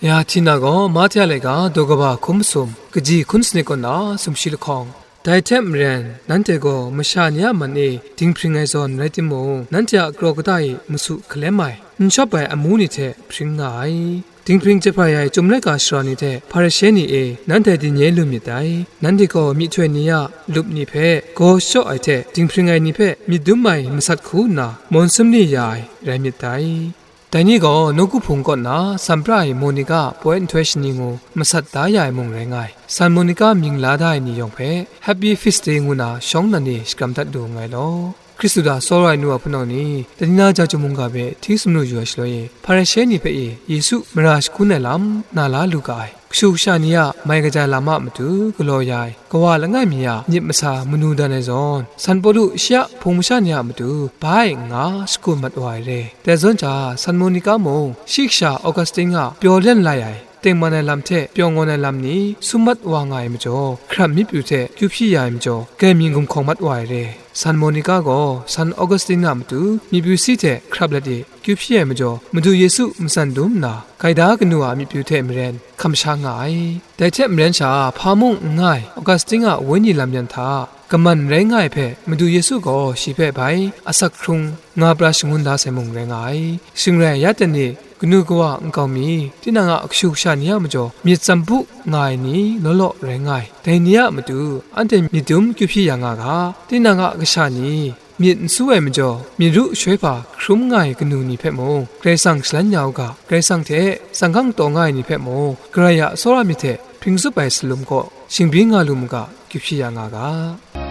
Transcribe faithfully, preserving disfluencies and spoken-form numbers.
Ya Htina gaw Mahte a laika daw kaba hkum masum, kaji hkun sanit kaw na sumshi lahkawng. Dai hte maren, nanhte gaw masha ni a man e dinghpring ai zawn rai timung, nanhte a kraw kata e masu hkalem ai, n shawp ai amu ni hte hpring nga ai. Dinghpring jahprai ai Chyum laika sara ni hte Hparishe ni e, nanhte dinye lu myit dai. Nanhte gaw myihtoi ni a lup ni hpe gaw shachyaw ai hte, dinghpring ai ni hpe myit dum ai masat hku nna, mawn sum ni ya ai rai myit dai. Dai ni gaw nawku hpung kaw na san pra ai Monika a poi nhtoi shani ngu masat da ya ai mung rai nga ai. San Monika mying la da ai ni yawng hpe Happy Feast Day ngu na shawng nnan e shakram dat lu nngai law. Hkristu hta tsawra ai nu a hpunau ni, Dalila ja chyum mungga hpe hti sumru yu ai shaloi e, Hparishe ni hpe e Yesu mara shakun ai lam na la lu ga ai. Kashu kasha ni a mai kaja lam a matu galaw ya ai, kawa langai mi a myit masa manu dan ai zawn, San Pawlu shi a hpung masha ni a matu bai nna shakut mat wa ai re. Dai zawn hta, San Monika mung shi kasha Augustin a pyaw len lai ai, tengman ai lam hte pyaw ngawn ai lam ni sum mat wa nga ai majaw, hkrap myit pyu hte kyu hpyi ya ai majaw, grai mying gumhkawng mat wa ai re. San Monika gaw San Augustin a matu myit pyu si hte hkrap let e kyu hpyi ai majaw, Madu Yesu matsan dum nna, gaida kanu a myit pyu hte maren hkam sha nga ai. Dai hte maren sha, hpa mung n nga ai Augustin a wenyi lam yan hta, kaman rai nga ai hpe Madu Yesu gaw shi hpe bai asak hkrung nga pra shangun da sai mung rai nga ai. Shing rai, ya ten e, kanu kawa nkau mi, tinang a kashu kasha ni a majaw myit tsam bu nga ai ni law law rai nga ai. Dai ni a matu anhte myit dum kyu hpyi ya nga ga, tinang a kasha ni myit n su ai majaw, myit ru shoi hpa hkrum nga ai kanu ni hpe mung, Karai Kasang shalan ya u ga, Karai Kasang hte sanggam taw nga ai ni hpe mung, Karai a tsawra myit hte hpring zup ai salum kaw shingbyin nga lu mu ga, kyu hpyi ya nga ga.